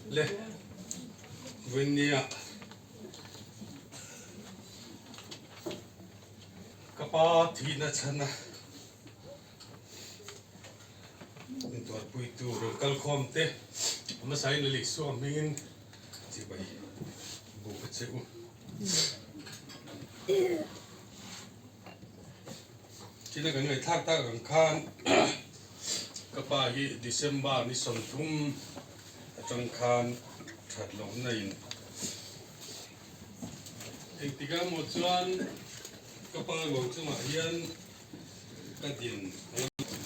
Le Vawinia ka pa thihna chhana intuarpuitu rawn kalkhawm te hmasain a lihsuak hmingin chibai buk a che u. Thil kan ngaihthlak tak ang khan ka pa hi December ni 30 atang khan that lohna in engtik ah maw chuan ka pa ruang chungah hian ka din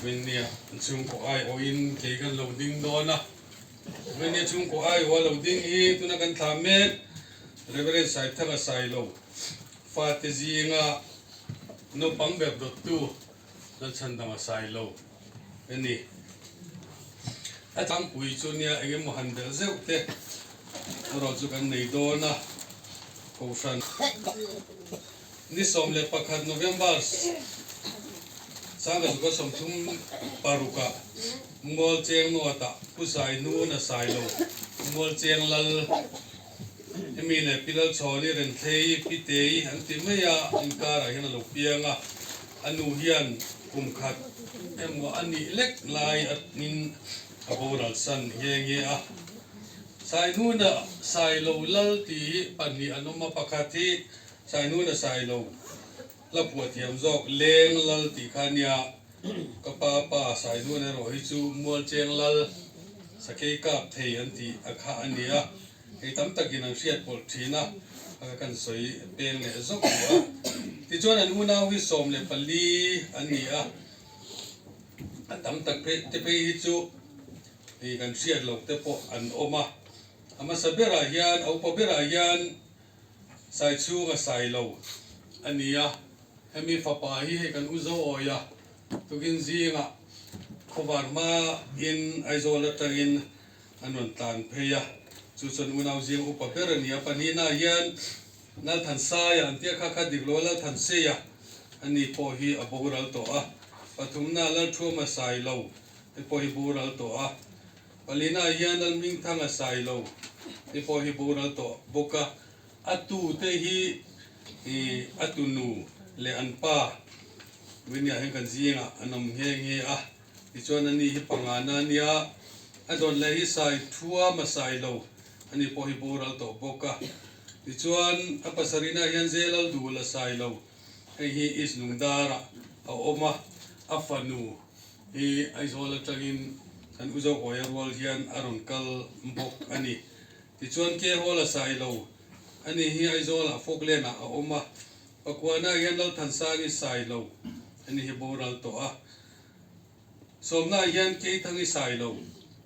Venia chhungkaw aiawhin kei kan lo ding dawn a, Venia chhungkaw aiawha lo ding hi tuna kan thlah mek Reverend Saithanga Sailo fate zinga naupang ber dawttu Lalchhandama Sailo a ni. A tlangpui chu nia eng emaw han belh zeuh te erawh chu kan nei dawn a, Kohhran ni 11 November 1936 ah Mualcheng Nuatah Pu Sainuna Sailo Mualcheng Lal Hemi leh Pi Lalchhawni Renthlei Pi Tei an ti mai a, inkarah hian a lo piang a, a nu hian kum khat emaw a nih lek lai atangin a boral san nghe nghe a. Sainuna Sailo Lal tih hi pahnih an awm a, pakhat hi Sainuna Sailo hla phuah thiam zawk Leng Lal tih kha a nia, ka pa pa Sainuna erawh hi chu Mualcheng Lal Sakei kap thei an tih a kha a nia. Hei tam takin an hriat pawlh thin a, a kan sawi peng leh zawk duh a. Tichuan an unau hi 14 an ni a, a tam tak phei te phei hi chu hei kan hriat loh te pawh an awm a. A hmasa berah hian, a upa berah hian Saichhung a sai lo a ni a, hemi fapa hi hei kan u zo awi a, tukin zingah khawvar hma in Aizawl atangin An rawn tlan phei a, chu chuan unau zing upa ber a ni a, pahnihna hian Lalthansaia an tia kha kha dik lo a, Lalthanseia a ni pawh hi a boral tawh a, pathumna Lalthuama Sailo te pawh hi boral tawh a, palina hian Lalhmingthanga Sailo te pawh hi boral tawh bawk a, a tu te hi a tunu leh an pa Winia hian kan zingah an awm nghe nghe a. Tichuan ani hi pangana a nia, a dawn leh hi sai thuam a sai lo, ani pawh hi boral tawh bawk a. Tichuan a pasarina hian Zelal dul a sai lo, hei hi East Lungdarah a awm a, a fanu hi Aizawl atangin kan Uzo Awia rual hian a rawn kal bawk a ni. Tichuan Kehol a sai lo, ani hi Aizawlah Falkland ah a awm a, Pakuana hian Lalthansangi sai lo, ani hi boral tawh a. Sawmna hian Keithang i sai lo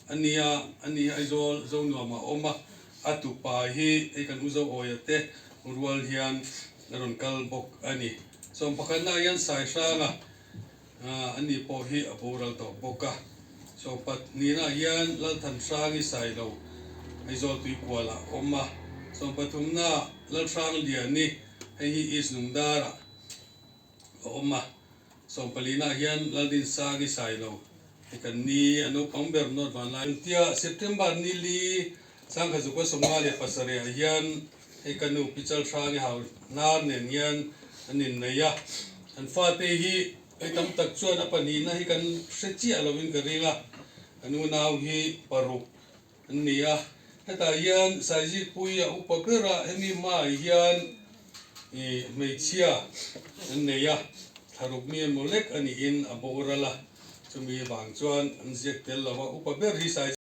a nia, a ni Aizawl Zonuam a awm a, a tupa hi hei kan Uzo Awia te rual hian a rawn kal bawk a ni. Sawm pakhatna hian Saihranga a ni pawh hi a boral tawh bawk a. Sawm pahnihna hian Lalthanhrang i sai lo Aizawl Tuikual a awm a. Sawm pathumna Lalhrangliani hei hi East Lungdara a awm a. Sawmpalina hian Laldinsang i sai lo hi kan ni a naupang ber nawt van lai. Tia September ni li 1957 ah hian hei ka nu Pi Chalhrang i hau hnar nen hian an innei a. An fate hi hei tam tak chuan a pahnihna hi kan hre chiah lovin ka ring a, kan unau hi paruk an ni a. Hetah hian Saizikpui a upa ber a, hemi hmaah hian ih hmeichhia an nei a, thlaruk mi emaw lek a niin a boral a, chumi vang chuan an ziak tel lo a, upa ber hi Saizikpui.